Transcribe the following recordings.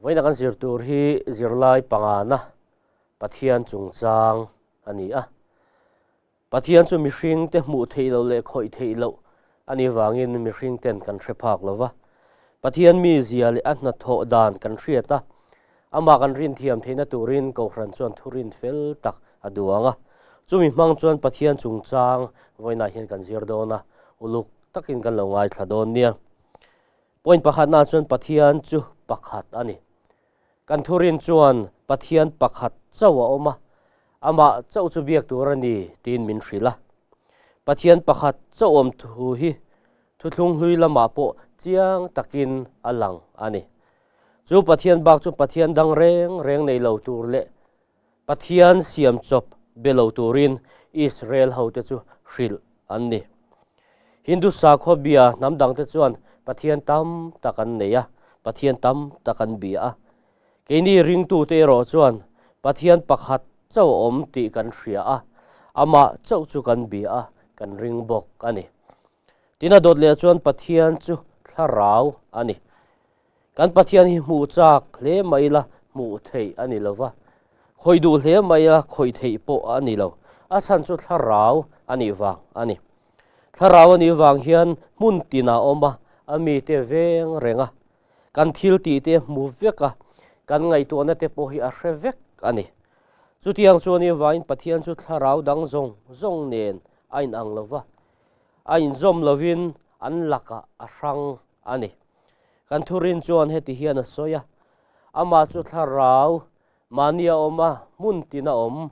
Vawiina kan zir tur hi zirlai pangana Pathian chungchang a ni a. Pathian chu mihringte hmuh theih loh leh khawih theih loh a nih vangin mihringten kan hre phak lo va. Pathian mizia leh a hnathawh dan kan hriat a, amah kan rinthiam theihna turin Kohhran chuan thurin fel tak a duang a. Chumi hmang chuan Pathian chungchang vawiinah hian kan zir dawn a, uluk takin kan lo ngaithla dawn nia. Point pakhatnaah chuan Pathian chu pakhat a ni. Kan thurin chuan Pathian pakhat chauh a awm a, amah chauh chu biak tur a ni tiin min hrilh a. Pathian pakhat chauh awm thu hi thuthlung hlui lamah pawh chiang takin a lang a ni. Chu Pathian bak chu Pathian dang reng reng nei lo tur leh Pathian siam chawp be lo turin Israel hote chu hrilh an ni. Hindu sakhaw bia hnam dangte chuan Pathian tam tak an nei a, Pathian tam tak an bia a. Keini ringtute erawh chuan Pathian pakhat chauh a awm tih kan hria a, amah chauh chu kan bia a, kan ring bawk a ni. Tin a dawt leh chuan Pathian chu thlarau a ni. Kan Pathian hi hmuh chak hle mai ila hmuh theih a ni lo va, khawih duh hle mai ila khawih theih pawh a ni lo. A chhan chu thlarau a nih vang a ni. Thlarau a nih vang hian hmun tinah a awm a, a mite veng reng a, kan thil tih te hmu vek a, kan ngaihtuahna te pawh hi a hre vek a ni. Chutiang chuan i vangin Pathian chu thlarau dang zawng zawng nen a inang lo va, a inzawm lovin an lakah a hrang a ni. Kan thurin chuan heti hian a sawi a, Amah chu thlarau mahni a awm a, hmun tin a awm,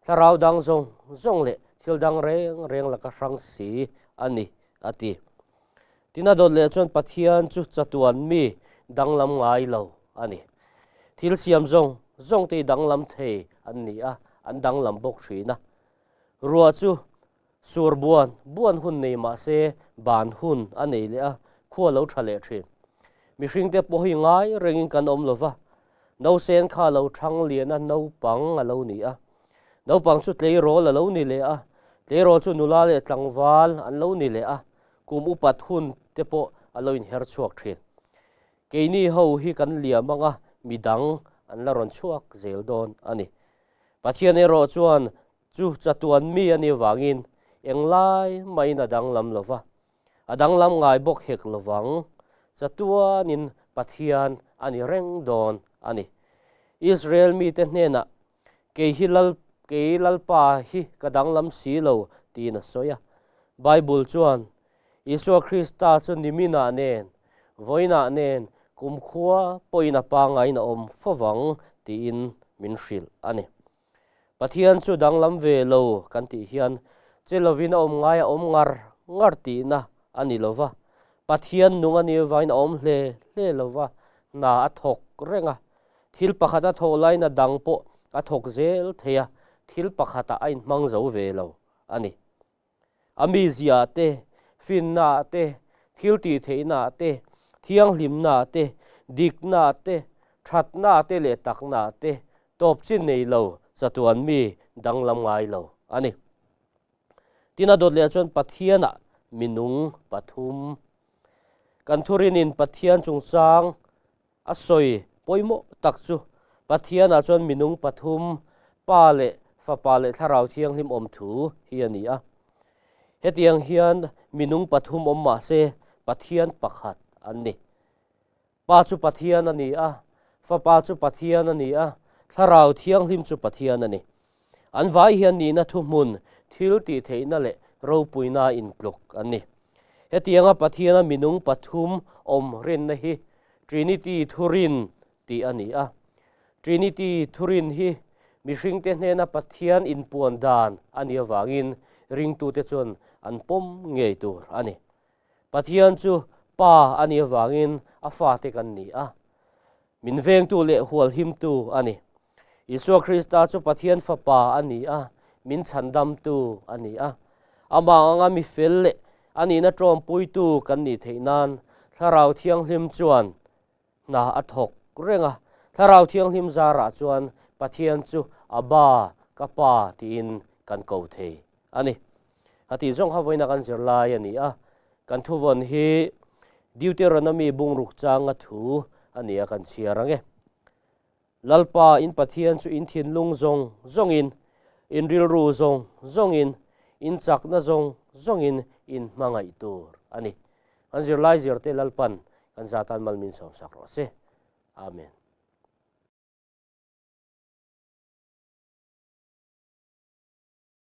thlarau dang zawng zawng leh thil dang reng reng laka hrang si a ni, a ti. Tin a dawt leh chuan Pathian chu chatuan mi danglam ngai lo a ni. Thil siam zawng zawng te hi danglam thei an ni a, an danglam bawk thin a. Ruah chu Sur buan buan hun nei mah se ban hun a nei leh a, khua lo tha leh thin. Mihringte pawh hi ngai rengin kan awm lo va, nausen kha lo thang lian a, naupang a lo ni a. Naupang chu tleirawl a lo ni leh a, tleirawl chu nula leh tlangval an lo ni leh a, kum upat hun te pawh a lo inher chhuak thin. Keini ho hi kan liam anga midang an la rawn chhuak zel dawn a ni. Pathian erawh chuan Chu chatuan mi a nih vangin englai mahin a danglam lo va, a danglam ngai bawk hek lo vang. Chatuanin Pathian a ni reng dawn a ni. Israel mite hnenah, Kei hi Lal, kei Lalpa hi ka danglam si lo, tiin a sawi a. Bible chuan, Isua Krista chu niminah nen, vawiinah nen, kumkhua pawhin a pangaiin a awm fo vang, tiin min hrilh a ni. Pathian chu danglam ve lo kan tih hian che lovin a awm ngai a awm ngar ngar tihna a ni lo va, Pathian nung a nih vain a awm hle hle lo va, hna a thawk reng a, thil pakhat a thawh laiin a dang pawh a thawk zel thei a, thil pakhatah a inhmang zo ve lo a ni. A mizia te, finna te, thil tih theihna te, thianghlimna te, dikna te, thatna te leh takna te tawp chin nei lo chatuan mi danglam ngai lo a ni. Tin a dawt leh chuan Pathianah minung pathum. Kan thurinin Pathian chungchang A sawi pawimawh tak chu Pathianah chuan minung pathum, Pa leh Fapa leh Thlarau Thianghlim awm thu hi a ni a. Hetiang hian minung pathum awm mah se Pathian pakhat an ni. Pa chu Pathian a ni a, Fapa chu Pathian a ni a, Thlarau Thianghlim chu Pathian a ni. An vai hian nihna thuhmun, thil tih theihna leh ropuina intluk an ni. Hetianga Pathiana minung pathum awm rinna hi Trinity thurin tih a ni a. Trinity thurin hi mihringte hnena Pathian inpuan dan a nih avangin ringtute chuan an pawm ngei tur a ni. Pathian chu Pa a nih avangin a fate kan ni a. Min vengtu leh hualhimtu a ni. Isua Krista chu Pathian Fapa a ni a, min chhandamtu a ni a. Amah anga mi fel leh a nihna ṭawmpuitu kan nih theih nan Thlarau Thianghlim chuan hna a thawk reng a. Thlarau Thianghlim zarah chuan Pathian chu Abba, ka Pa tiin kan ko thei a ni. A tih zawng kha vawiina kan zirlai a ni a, kan thuvawn hi Deuteronomy bungruk changa thu a ni a kan chhiar ang e. Lalpa in Pathian chu in thinlung zawng zawngin, in rilru zawng zawngin, in chakna zawng zawngin in hmangaih tur a ni. Kan zirlai zirte Lalpan kan zatan mal min sawmsak rawh se. Amen.